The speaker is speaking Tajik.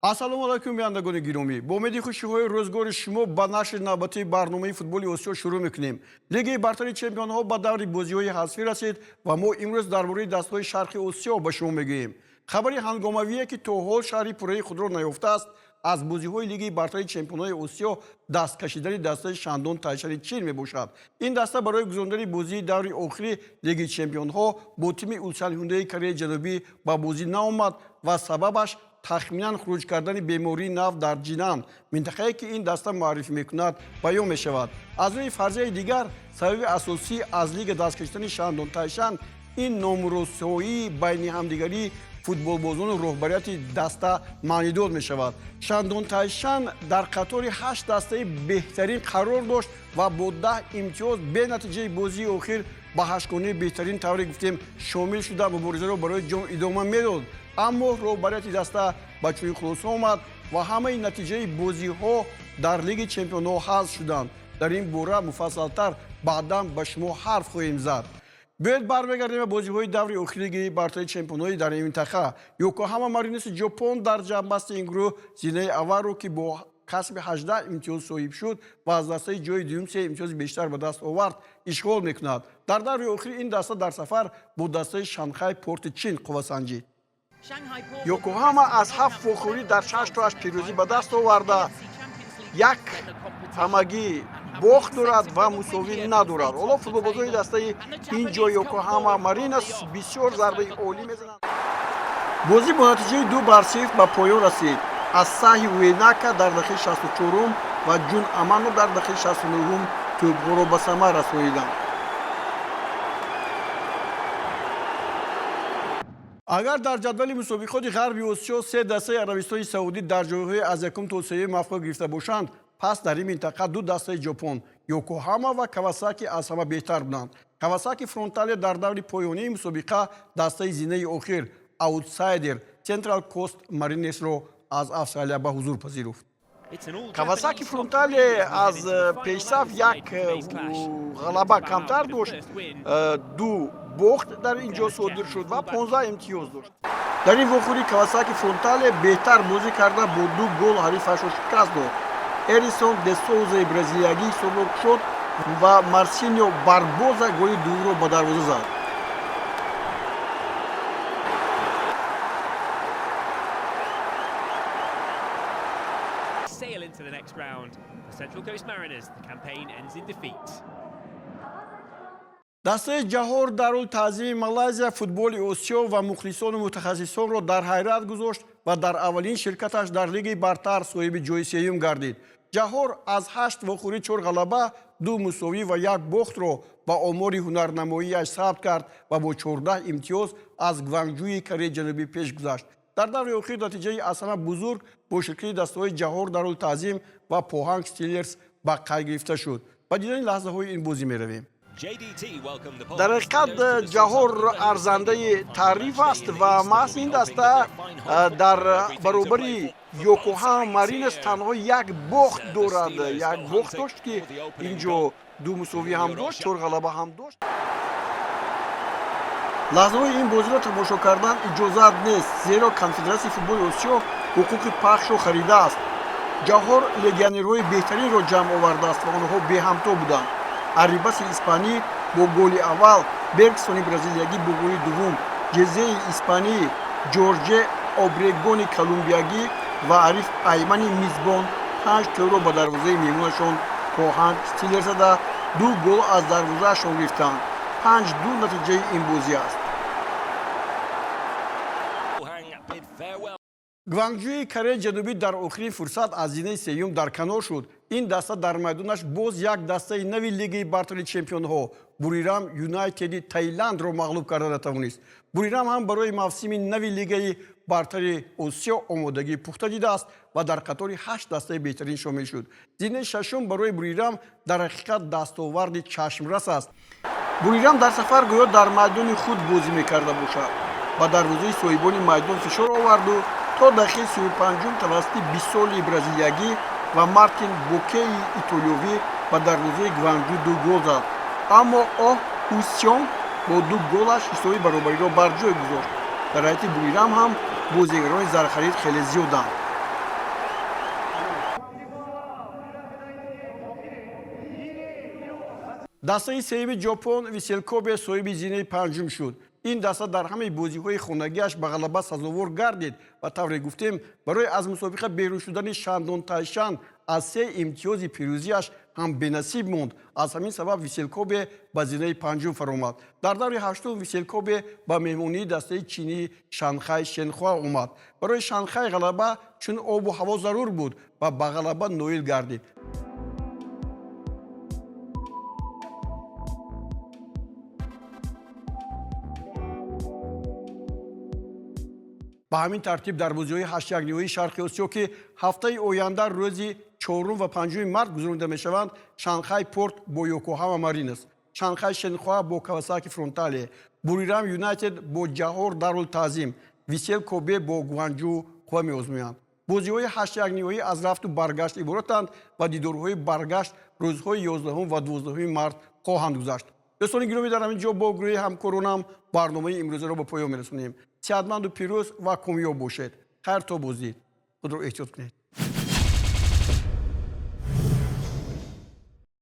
Ассалому алайкум, бинандагони гиромӣ. Бо умеди хушиҳои рӯзгори шумо ба нашри навбатии барномаи футболи Осиё шурӯъ мекунем. Лигаи бартари чемпионҳо ба даври бозиҳои ҳазфӣ расид ва мо имрӯз дар бораи дастаҳои Шарқи Осиё ба шумо мегӯем. Хабари ҳангомавие, ки то ҳол шарҳи пурраи худро наёфтааст, аз бозиҳои Лигаи бартари чемпионҳои Осиё даст кашидани дастаи Шандон Тайшани Чин мебошад. Ин даста барои гузарондани бозии даври охири Лигаи чемпионҳо бо тими Улсан Ҳюндаи Кореяи Ҷанубӣ ба бозӣ наомад ва сабабаш тахминан хуруҷ кардани бемории нав дар Ҷинан, минтақае, ки ин даста муаррифӣ мекунад, баён мешавад. Аз рӯи фарзияи дигар, сабаби асосӣ аз лига даст кашидани Шандон Тайшан ин номуросоии байни ҳамдигарии футболбозону роҳбарияти даста маънидод мешавад. Шандон Тайшан дар қатори ҳашт дастаи беҳтарин қарор дошт ва бо 10 имтиёз бе натиҷаи бозии охир ба ҳаштгонаи беҳтарин, тавре гуфтем, шомил шуда, муборизаро барои ҷом идома медод. Аммо роҳбарияти даста ба чунин хулоса омад ва ҳамаи натиҷаи бозиҳо дар Лиги чемпионҳо ҳазф шуданд. Дар ин бора муфассалтар баъдан ба шумо ҳарф хоҳем зад. Биёед, бармегардем ба бозиҳои даври охири Лигаи бартари чемпионҳои дар ин минтақа. Йокохама Мариноси Ҷопон дар ҷамъбасти ин гурӯҳ зинаи аввалро, ки бо касби 18 имтиёз соҳиб шуд ва аз дастаи ҷои дуюм се имтиёзи бештар ба даст овард, ишғол мекунад. Дар даври охир ин даста дар сафар бо дастаи Шанхай Порти Чин қуввасанҷид. Йокохама аз ҳафт вохӯрӣ дар шаш тоаш пирӯзӣ ба даст оварда, як ҳамагӣ бохт дорад ва мусовӣ надорад. Ҳоло футболбозони дастаи ин ҷо, Йокохама Маринас, бисёр зарбаи олӣ мезананд. Бозӣ бо натиҷаи 2-0 ба поён расид. Асаҳи Уэнака дар дақиқаи 64-ум ва Ҷун Амано дар дақиқаи 69-ум тӯбҳоро ба самар расониданд. Агар дар ҷадвали мусобиқоти Ғарби Осиё се дастаи Арабистони Саудӣ дар ҷойҳои аз якум то сеюм мавқеъ гирифта бошанд, пас дар ин минтақа ду дастаи Ҷопон, Йокохама ва Кавасаки, аз ҳама беҳтар буданд. Кавасаки Фронтале дар даври поёнии мусобиқа дастаи зинаи охир, аутсайдер Централ Кост Маринесро аз Австралия ба ҳузур пазируфт. Кавасаки Фронтале аз пешсаф як ғалаба камтар дошт, ду бохт дар ин ҷо содир шуд ва 15 имтиёз дошт. Дар ин вохӯрӣ Кавасаки Фронтале беҳтар бозӣ карда, бо ду гол ҳарифашро шикаст дод. Эрисон де Соузаи бразилиягӣ ҳисобро кушод ва Марсиньо Барбоза голи дуввумро ба дарвоза зад. Sail into the next round. For Central Coast Mariners, the campaign ends in defeat. Дастаи Ҷаҳор Дарул Таъзими Малайзия футболи Осиё ва мухлисону мутахассисонро дар ҳайрат гузошт ва дар аввалин ширкаташ дар Лигаи бартар соҳиби ҷои сеюм гардид. Ҷаҳор аз ҳашт вохӯрӣ чор ғалаба, ду мусовӣ ва як бохтро ба омори ҳунарнамоияш сабт кард ва бо 14 имтиёз аз Гванҷӯи Кореяи Ҷанубӣ пеш гузашт. Дар даври охир натиҷаи аз ҳама бузург бо ширкати дастаҳои Ҷаҳор Дарул Таъзим ва Поҳанг Стилерс ба қайд гирифта шуд. Ба дидани лаҳзаҳои ин бозӣ меравем. Дар ҳақиқат, Ҷаҳор арзандаи таъриф аст ва маҳз ин даста дар баробари Йокохама Маринес танҳо як бохт дорад. Як бохт дошт, ки ин ҷо ду мусовӣ ҳам дошт, чор ғалаба ҳам дошт. Лаҳзаҳои ин бозиро тамошо кардан иҷозат нест, зеро Конфедератсияи футболи Осиё ҳуқуқи пахшро харидааст. Ҷаҳор легионерҳои беҳтаринро ҷамъ овардааст ва онҳо беҳамто буданд. Арибаси испанӣ бо голи аввал, Бергсони бразилиягӣ бо голи дуввум, Ҷезеи испанӣ, Ҷорҷе Обрегони колумбиягӣ ва Ариф Аймани мизбон панҷ тӯбро ба дарвозаи меҳмонашон Поҳанг Стилер зада, ду гол аз дарвозаашон гирифтанд. 5-2 натиҷаи ин бозӣ аст. Гванҷӯи Кореяи Ҷанубӣ дар охирин фурсат аз зинаи сеюм дар канор шуд. Ин даста дар майдонаш боз як дастаи нави Лигаи бартари чемпионҳо, Бурирам Юнайтеди Таиландро, мағлуб карда натавонист. Бурирам ҳам барои мавсими нави Лигаи бартари Осиё омодагии пухта дидааст ва дар қатори ҳашт дастаи беҳтарин шомил шуд. Зинаи шашум барои Бурирам дар ҳақиқат дастоварди чашмрас аст. Бурирам дар сафар гӯё дар майдони худ бозӣ мекарда бошад, ба дарвозаи соҳибони майдон фишор оварду то дақиқаи 35-ум тавассути Бисоли бразилиягӣ ва Мартин Бокеи итолиёвӣ ба дарвозаи Гванҷу ду гол зад. Аммо Оҳ Ҳусён бо ду голаш ҳисоби баробариро бар ҷой гузошт. Дар ҳайати Бурирам ҳам бозигарони зархарид хеле зиёданд. Дастаи сеюми Ҷопон Висел Кобе соҳиби зинаи панҷум шуд. Ин даста дар ҳамаи бозиҳои хонагиаш ба ғалаба сазовор гардид ва, тавре гуфтем, барои аз мусобиқа берун шудани Шандон Тайшан аз се имтиёзи пирӯзиаш ҳам бенасиб монд. Аз ҳамин сабаб Висел Кобе ба зинаи панҷум фаромад. Дар даври ҳаштум Висел Кобе ба меҳмонии дастаи чинии Шанхай Шенхуа омад. Барои Шанхай ғалаба чун обу ҳаво зарур буд ва ба ғалаба ноил гардид. Ба ҳамин тартиб, дар бозиҳои ҳаштякниҳоии Шарқи Осиё, ки ҳафтаи оянда рӯзи 4 ва 5 март гузаронида мешаванд, Шанхай Порт бо Йокохама Маринос, Шанхай Шенхуа бо Кавасаки Фронтале, Бурирам Юнайтед бо Ҷаҳор Дарул Таъзим, Висел Кобе бо Гуанҷу қувва меозмоянд. Бозиҳои ҳаштякниҳоӣ аз рафту баргашт иборатанд ва дидорҳои баргашт рӯзҳои 11 ва 12 март хоҳанд гузашт. Дӯстони гиромӣ, дар ҳамин ҷо бо гурӯҳи ҳамкоронам барномаи имрӯзаро ба поён мерасонем. Сеҳатманду пирӯз ва комёб бошед. Хайр, то боздид, худро эҳтиёт кунед.